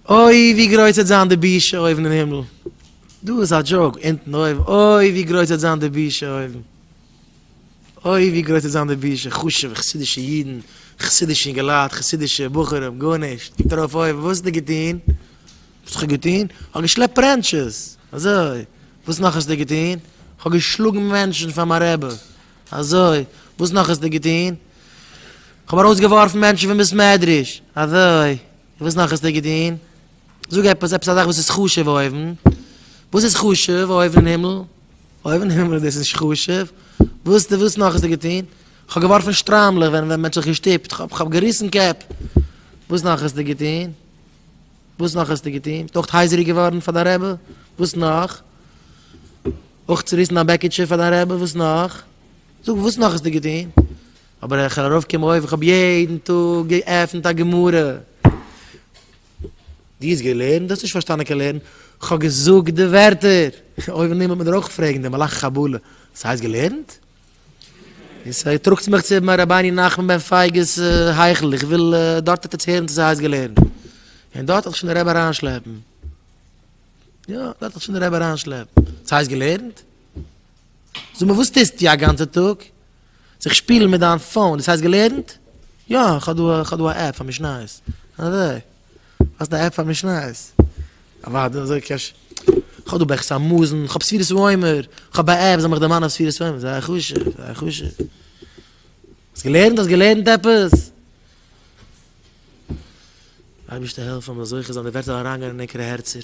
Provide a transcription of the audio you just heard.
אוי ווי גרויס וועט זיין די בושה אויבן אין הימל. דא איז א joke, אונטן אויבן, אוי ווי גרויס וועט זיין די בושה אויבן. אוי ווי גרויס וועט זיין די בושה, חשוב'ע חסידישע אידן, חסידישע אינגעלייט, חסידישע בחורים, גארנישט, קוקט ארויף אויבן, וואס האסטו געטון? וואס איך האב געטון? איך האב געשלעפט פארענטשעס! אזוי? וואס נאך האסטו געטון? איך האב געשלאגן מענטשן פאר מיין רבי! אזוי? וואס נאך האסטו געטון? איך האב ארויסגעווארפן מענטשן פון בית מדרש! אזוי? וואס נאך האסטו געטון? זאג עפעס, עפעס א זאך וואס איז חשוב אויבן. וואס איז חשוב אויבן אין הימל? אויבן אין הימל איז דאס נישט חשוב. וואס וואס נאך האסטו געטון? כ'האב געווארפן שטריימלעך ווען ווען מען האט זיך געשטופט, כ'האב כ'האב געריסן קעפ. וואס נאך האסטו געטון? וואס נאך האסטו געטון? ביסט אויך הייזעריג געווארן פאר דיין רבי? וואס נאך? אויך צוריסן א בעקיטשע פאר דיין רבי? וואס נאך? זאג וואס נאך האסטו געטון? אבער איך וועל ארויפקומען אויבן, איך האב יעדן טאג געעפנט א גמרא. דו האסט געלערנט? דו האסט נישט פארשטאנען קיין לערנען. כ'האב געזאגט די ווערטער. אויבן וועט מען דיר אויך פרעגן, די מלאך חבלה, ס'הייסט געלערנט? און ס'טראגטס מיך צו רבינו נחמן בן פייגא'ס היכל, איך וויל דארט וועט עטס הערן צו ס'הייסט געלערנט. און דארט וועט שוין דער רבי אריינשלעפן. יא, דארט וועט שוין דער רבי אריינשלעפן. ס'הייסט געלערנט? זאג מיר וואס טוסטו א גאנצע טאג? זיך שפילן מיט דיין phone, דאס הייסט געלערנט? יא, איך האב דא, איך האב דא א app פאר משניות. אזוי? האסט א app פאר משניות? אוודאי, אזוי קעש. איך האב דא ברכת המזון, איך האב ספירת העומר, איך האב א app זאל מיך דערמאנען ספירת העומר, זייער חשוב, זייער חשוב. האסט געלערנט? האסט געלערנט עפעס? אייבערשטער העלפן אז מ'זאל זוכה זיין די ווערטער זאלן אריינגיין אין ענקערע הערצער.